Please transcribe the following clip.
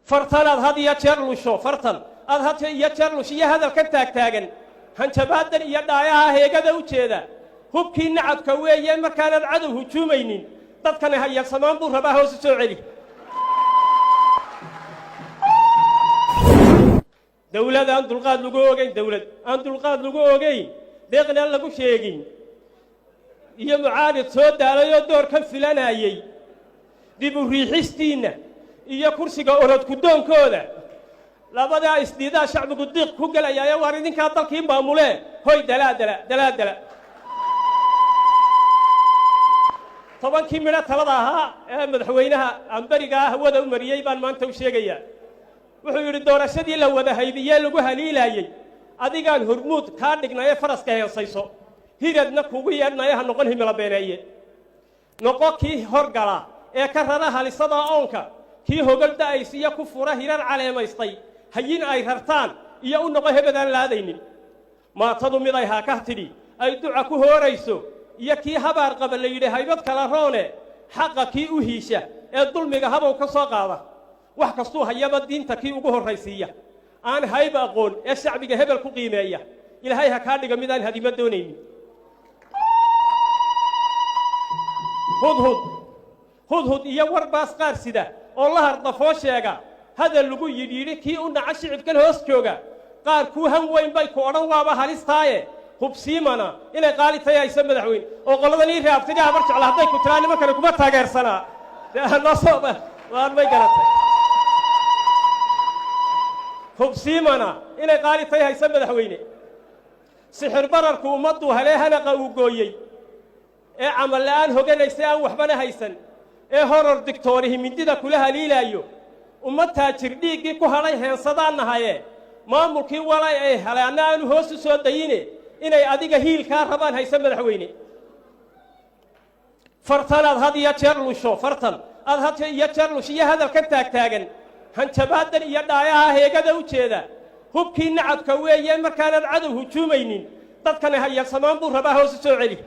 Fartan aad had iyo jeer lusho, fartan aad had iyo jeer lusho iyo hadalka taagtaagan, hanjabaadan iyo dhaayaha heegada u jeeda, hubkii nacabka weeye markaanaad cadow hujuumaynin. Dadkani hayalsamaan buu rabaa, hoos u soo celi. Dawlad aan dulqaad lagu ogeyn, dawlad aan dulqaad lagu ogeyn, deeqna lagu sheegin, iyo mucaarid soo daalayoo door ka filanayey, dib u riixistiinna iyo kursiga orodkudoonkooda, labadaa isdiidaa shacbigu diiq ku gelayaaye. Waar idinkaa dalkii maamulee, hoy dalaadala dalaadala. 10kii midho talada ahaa ee madaxweynaha aan berigaa hawada u mariyey baan maanta u sheegayaa. Wuxuu yidhi: doorashadii la wada haybiyee lagu haliilaayey, adigaan hormuud kaa dhignaye, faraska heensayso, hiradna kugu yeedhnaye, ha noqon himilo beeneeye. Noqo kii horgala ee ka rara halisada oonka, kii hogol da'aysiyo ku fura hirar caleemaystay, hayin ay rartaan iyo u noqo hebadaan laadaynin. Maatadu mid ay haaka tidhi ay duca ku hoorayso, iyo kii habaar qaba la yidhi haybad kala roone, xaqa kii u hiisha ee dulmiga habow ka soo qaada, wax kastuu hayaba diinta kii ugu horraysiiya, aan hayb aqoon ee shacbiga hebel ku qiimeeya, Ilaahay ha kaa dhiga midaan hadimo doonaynin. Hudhud hudhud iyo warbaas qaar sida oo la hardafoo sheega, hadal lagu yidhi kii u naca shicibkan hoos jooga, qaar kuu han weyn bay ku odhan waaba halistaaye, hubsiimana inay qaali tahay hayso madaxweyne. Oo qoladan ii raabtiga habar jecla hadday ku tiraa nimankani kuma taageersanaa, noo soo waan may garatay. Hubsiimana inay qaali tahay hayso madaxweyne. Sixir bararku ummadduu halee hanaqa uu gooyey, ee camal la'aan hoganaysa, aan waxbana haysan, ee horor digtoorihi mindida kula haliilaayo, ummad taajir dhiiggii ku hadhay heensadaan nahaye, maamulkii walay ay helaanna aanu hoos u soo dayine, inay adiga hiilkaa rabaan hayse madaxweyne. Fartan aad had iyo jeer lusho, fartan aad had iyo jeer lusho iyo hadalka taagtaagan, hanjabaadan iyo dhaayaha heegada u jeeda, hubkii nacabka weeye markaanaad cadow hujuumaynin. Dadkani hayalsamaan buu rabaa, hoos u soo celi.